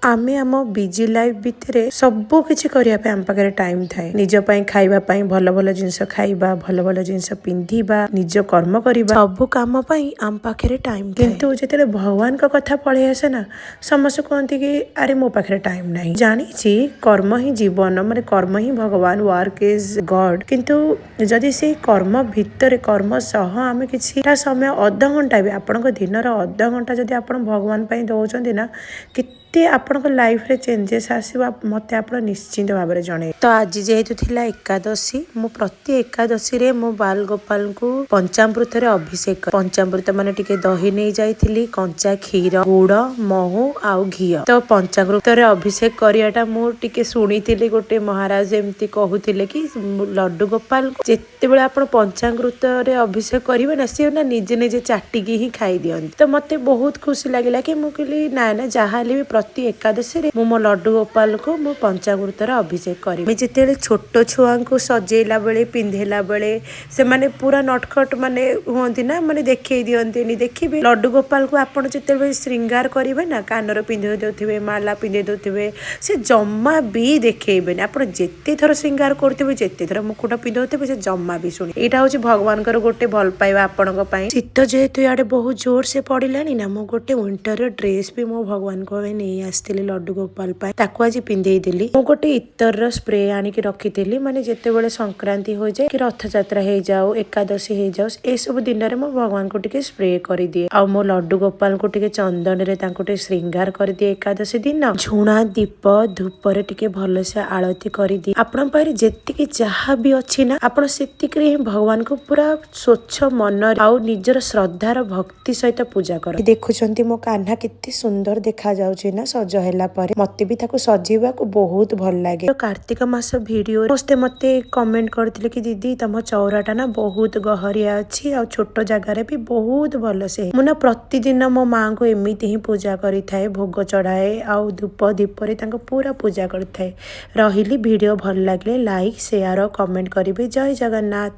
ଆମେ ଆମ busy life ଭିତରେ ସବୁ କିଛି କରିବା ପାଇଁ ଆମ ପାଖରେ ଟାଇମ୍ ଥାଏ। ନିଜ ପାଇଁ, ଖାଇବା ପାଇଁ, ଭଲ ଭଲ ଜିନିଷ ଖାଇବା, ଭଲ ଭଲ ଜିନିଷ ପିନ୍ଧିବା, ନିଜ କର୍ମ କରିବା, ସବୁ କାମ ପାଇଁ ଆମ ପାଖରେ ଟାଇମ୍। କିନ୍ତୁ ଯେତେବେଳେ ଭଗବାନଙ୍କ କଥା ପଳେଇ ଆସେ ନା, ସମସ୍ତେ କୁହନ୍ତି କି ଆରେ, ମୋ ପାଖରେ ଟାଇମ୍ ନାହିଁ। ଜାଣିଛି, କର୍ମ ହିଁ ଜୀବନ, ମାନେ କର୍ମ ହିଁ ଭଗବାନ, work is God। କିନ୍ତୁ ଯଦି ସେଇ କର୍ମ ଭିତରେ, କର୍ମ ସହ ଆମେ କିଛିଟା ସମୟ, ଅଧଘଣ୍ଟା ବି, ଆପଣଙ୍କ ଦିନର ଅଧଘଣ୍ଟା ଯଦି ଆପଣ ଭଗବାନ ପାଇଁ ଦେଉଛନ୍ତି ନା, କେତେ ଆପଣଙ୍କ ଲାଇଫରେ ଚେଞ୍ଜେସ୍ ଆସିବ, ମୋତେ ଆପଣ ନିଶ୍ଚିନ୍ତ ଭାବରେ ଜଣେଇବେ। ତ ଆଜି ଯେହେତୁ ଥିଲା ଏକାଦଶୀ, ମୁଁ ପ୍ରତି ଏକାଦଶୀରେ ମୋ ବାଲ ଗୋପାଳଙ୍କୁ ପଞ୍ଚାମୃତରେ ଅଭିଷେକ କରେ। ପଞ୍ଚାମୃତ ମାନେ ଟିକେ ଦହି ନେଇ ଯାଇଥିଲି, କଞ୍ଚା କ୍ଷୀର, ଗୁଡ଼, ମହୁ ଆଉ ଘିଅ। ତ ପଞ୍ଚାମୃତରେ ଅଭିଷେକ କରିବାଟା ମୁଁ ଟିକେ ଶୁଣିଥିଲି, ଗୋଟେ ମହାରାଜ ଏମିତି କହୁଥିଲେ କି ଲଡୁ ଗୋପାଳଙ୍କୁ ଯେତେବେଳେ ଆପଣ ପଞ୍ଚାମୃତରେ ଅଭିଷେକ କରିବେ ନା, ସିଏ ନା ନିଜେ ନିଜେ ଚାଟିକି ହିଁ ଖାଇ ଦିଅନ୍ତି। ତ ମତେ ବହୁତ ଖୁସି ଲାଗିଲା କି ମୁଁ କହିଲି, ନା ନା, ଯାହା ହେଲେ ବି ପ୍ରତି ଏକାଦଶୀରେ ମୁଁ ମୋ ଲଡୁ ଗୋପାଳକୁ ମୁଁ ପଞ୍ଚାମୃତରେ ଅଭିଷେକ କରିବି। ଆମେ ଯେତେବେଳେ ଛୋଟ ଛୁଆଙ୍କୁ ସଜେଇଲା ବେଳେ, ପିନ୍ଧେଇଲା ବେଳେ ସେମାନେ ପୁରା ନଟଖଟ ମାନେ ହୁଅନ୍ତି ନା, ମାନେ ଦେଖେଇ ଦିଅନ୍ତିନି। ଦେଖିବେ, ଲଡୁ ଗୋପାଳକୁ ଆପଣ ଯେତେବେଳେ ଶ୍ରୀଙ୍ଗାର କରିବେ ନା, କାନରେ ପିନ୍ଧେଇ ଦେଉଥିବେ, ମାଲା ପିନ୍ଧେଇ ଦେଉଥିବେ, ସେ ଜମା ବି ଦେଖେଇବେନି। ଆପଣ ଯେତେ ଥର ଶ୍ରୀଙ୍ଗାର କରୁଥିବେ, ଯେତେ ଥର ମୁକୁଟ ପିନ୍ଧଉଥିବେ, ସେ ଜମା ବି ଶୁଣି। ଏଇଟା ହଉଛି ଭଗବାନଙ୍କର ଗୋଟେ ଭଲ ପାଇବା ଆପଣଙ୍କ ପାଇଁ। ଶୀତ ଯେହେତୁ ଇଆଡେ ବହୁତ ଜୋର ସେ ପଡିଲାଣି ନା, ମୁଁ ଗୋଟେ ୱିଣ୍ଟର ଡ୍ରେସ୍ ବି ମୋ ଭଗବାନଙ୍କ ପାଇଁ ନେଇ ଆସିଥିଲି, ଲଡୁ ଗୋପାଳ ପାଇଁ। ତାକୁ ଆଜି ପିନ୍ଧେଇ ଦେଲି। ମୁଁ ଗୋଟେ ଇତରର ସ୍ପ୍ରେ ଆଣିକି ରଖିଥିଲି, ମାନେ ଯେତେବେଳେ ସଂକ୍ରାନ୍ତି ହୋଇଯାଏ କି ରଥଯାତ୍ରା ହେଇଯାଉ, ଏକାଦଶୀ ହେଇଯାଉ, ଏସବୁ ଦିନରେ ମୁଁ ଭଗବାନଙ୍କୁ ଟିକେ ସ୍ପ୍ରେ କରିଦିଏ। ଆଉ ମୋ ଲଡୁ ଗୋପାଳଙ୍କୁ ଟିକେ ଚନ୍ଦନରେ ତାଙ୍କୁ ଟିକେ ଶ୍ରୀଙ୍ଗାର କରିଦିଏ। ଏକାଦଶୀ ଦିନ ଝୁଣା, ଦୀପ, ଧୂପରେ ଟିକେ ଭଲସେ ଆଳତି କରିଦିଏ। ଆପଣଙ୍କ ପାଖରେ ଯେତିକି ଯାହା ବି ଅଛି ନା, ଆପଣ ସେତିକିରେ ହିଁ ଭଗବାନଙ୍କୁ ପୁରା ସ୍ୱଚ୍ଛ ମନରେ ଆଉ ନିଜର ଶ୍ରଦ୍ଧାର ଭକ୍ତି ସହିତ ପୂଜା କର। ଦେଖୁଛନ୍ତି, ମୋ କାହ୍ନା କେତେ ସୁନ୍ଦର ଦେଖାଯାଉଛି ନା ସଜ ହେଲା ପରେ? ମତେ ବି ତାକୁ ସଜେଇବାକୁ ବହୁତ ଭଲ ଲାଗେ। ତ କାର୍ତ୍ତିକ ମାସ ଭିଡିଓ ସମସ୍ତେ ମତେ କମେଣ୍ଟ କରିଥିଲେ କି ଦିଦି, ତମ ଚଉରାଟା ନା ବହୁତ ଗହରିଆ ଅଛି ଆଉ ଛୋଟ ଜାଗାରେ ବି ବହୁତ ଭଲସେ। ମୁଁ ନା ପ୍ରତିଦିନ ମୋ ମାଆଙ୍କୁ ଏମିତି ହିଁ ପୂଜା କରିଥାଏ, ଭୋଗ ଚଢ଼ାଏ ଆଉ ଧୂପ ଦୀପରେ ତାଙ୍କୁ ପୁରା ପୂଜା କରିଥାଏ। ରହିଲି। ଭିଡ଼ିଓ ଭଲ ଲାଗିଲେ ଲାଇକ୍, ସେୟାର ଓ କମେଣ୍ଟ କରିବେ। ଜୟ ଜଗନ୍ନାଥ।